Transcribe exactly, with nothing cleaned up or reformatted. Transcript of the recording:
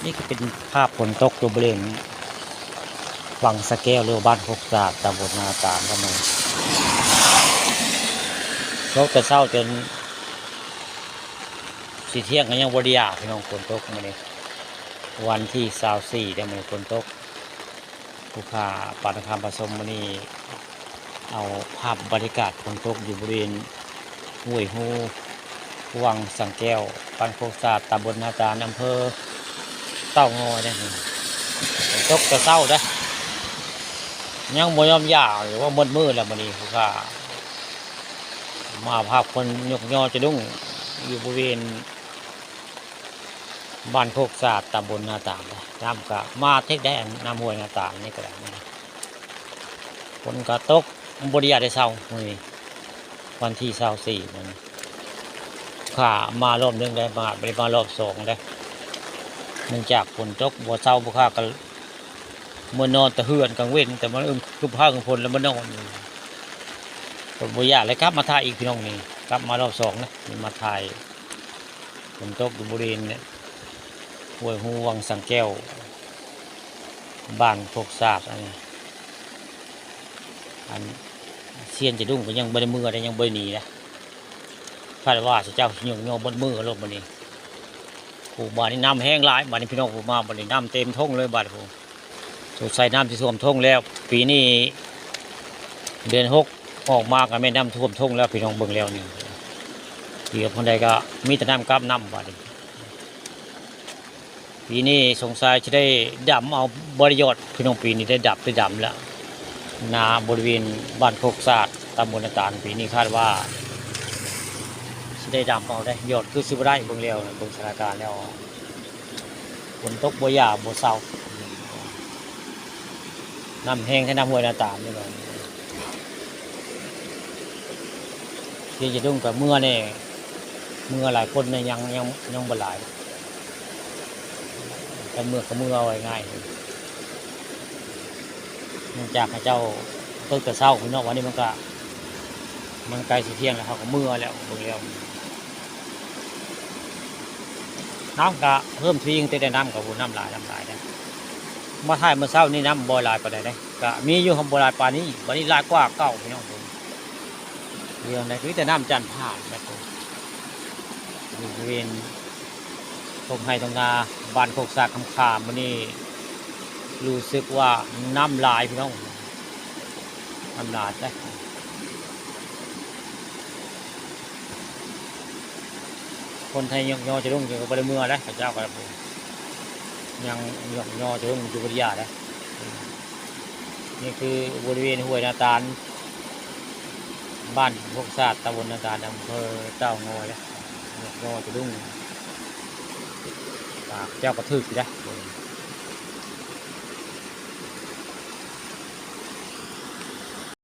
นี่ก็เป็นภาพฝนตกอยู่บริเวณวังสะแก้ว หรือว่าบ้านโคกสะอาด ตำบลนาตาล ครับผม ตกแต่เช้าจนสิเที่ยงก็ยังบ่ได้หยาพี่น้อง ฝนตกมื้อนี้ วันที่ซาวสี่แล้วมื้อนี้ฝนตก ผู้ข่าวปานคำผสมมื้อนี้ เอาภาพบรรยากาศฝนตกอยู่บริเวณห้วยฮู วังสะแก้ว บ้านโคกสะอาด ตำบลนาตาล อำเภอเต่างอยเด้อ ตกแต่เช้าเด้อ ยังบ่ยอมหยา หรือว่ามืดๆแล้วมื้อนี้ ผู้ข่าวมาภาพคนยกยอจะดุ้ง อยู่บริเวณ บ้านโคกสะอาด ตำบลนาตาล น้ำก็มาเทกได้ น้ำห้วยนาตาลนี่ก็ได้ ฝนก็ตก บ่ได้หยาได้เช้ามื้อนี้ วันที่ซาวสี่มื้อนี้ ข่าวมารอบหนึ่งได้ มา บ่ได้มารอบสองได้ เนื่องจากฝนตกบ่เช้า ผู้ข่าวก็เมือนอนแต่เฮือนกลางเว็น แต่มันอึมครึมฟ้าครึมฝนแล้วมานอน ฝนบ่หยาเลย กลับมาถ่ายอีกพี่น้องนี่ กลับมารอบสองนะ นี่มาถ่าย ฝนตกอยู่บริเวณเนี่ย ห้วยฮูวังสะแก้ว บ้านโคกสะอาด อันนี้ อันเซียนจะดุ้งก็ยังบ่ได้เมือได้ ยังบ่ได้หนีนะ คาดว่าสิเจ้าสิยกยอเบิดมื้อโลดมื้อนี้ ผู้บ้านนี้น้ำแห้งหลาย บ้านนี้พี่น้องผู้มา บ้านนี้น้ำเต็มท่งเลย บ้านผู้ สงสัยน้ำสิท่วมท่งแล้ว ปีนี้เดือนหกออกมาก็แม่นน้ำท่วมท่งแล้ว พี่น้องเบิ่งแล้วนี่ เกือบคนใดก็มีแต่น้ำกับน้ำ บ้านนี้ ปีนี้สงสัยจะได้ดำเอาบ่ได้หยอด พี่น้อง ปีนี้ได้ดับได้ดำแล้ว นาบริเวณบ้านโคกสะอาด ตำบลนาตาล ปีนี้คาดว่าสิได้ดำเอาได้ หยอดคือสิบ่ได้ เบิ่งแล้ว เบิ่งสถานการณ์แล้ว ฝนตกบ่หยาบ่เซา น้ำแห้งแท้ น้ำห้วยนาตาลนี่ว่า ที่จะดุ้งกับเมือนี่ เมือหลายคนนี่ยัง ยัง ยังบ่หลาย แต่เมือก็เมือเอาง่ายๆ เนื่องจากเขาเจ้าตกแต่เช้าพี่น้อง วันนี้มันก็ มันใกล้สิเที่ยงแล้ว เขาก็เมือแล้ว เบิ่งแล้ว น้ำก็เพิ่มทวีตั้งแต่ได้น้ำก็ โอ้ น้ำหลาย น้ำหลายเด้ มาถ่ายมื้อเช้านี่น้ำบ่หลายปานใดเด้ ก็มีอยู่ บ่หลายปานนี้ บัดนี้หลายกว่าเก่าพี่น้อง เรื่องใดก็มีแต่น้ำจันทร์ผ่านนะผม อยู่บริเวณท่งไฮ่ท่งนา บ้านโคกสะอาด คำขาม มื้อนี้รู้สึกว่าน้ำหลายพี่น้อง น้ำหลายเด้ คนไทยยกยอจะดุ้งอยู่ก็บ่ได้เมือแล้ว เขาเจ้าก็ยังยกยอจะดุ้งอยู่บ่ได้หยาแล้ว นี่คือบริเวณห้วยนาตาล บ้านโคกสะอาด ตำบลนาตาล อำเภอเต่างอยนะ ยกยอจะดุ้ง ปากเจ้าก็ถืกอยู่นะ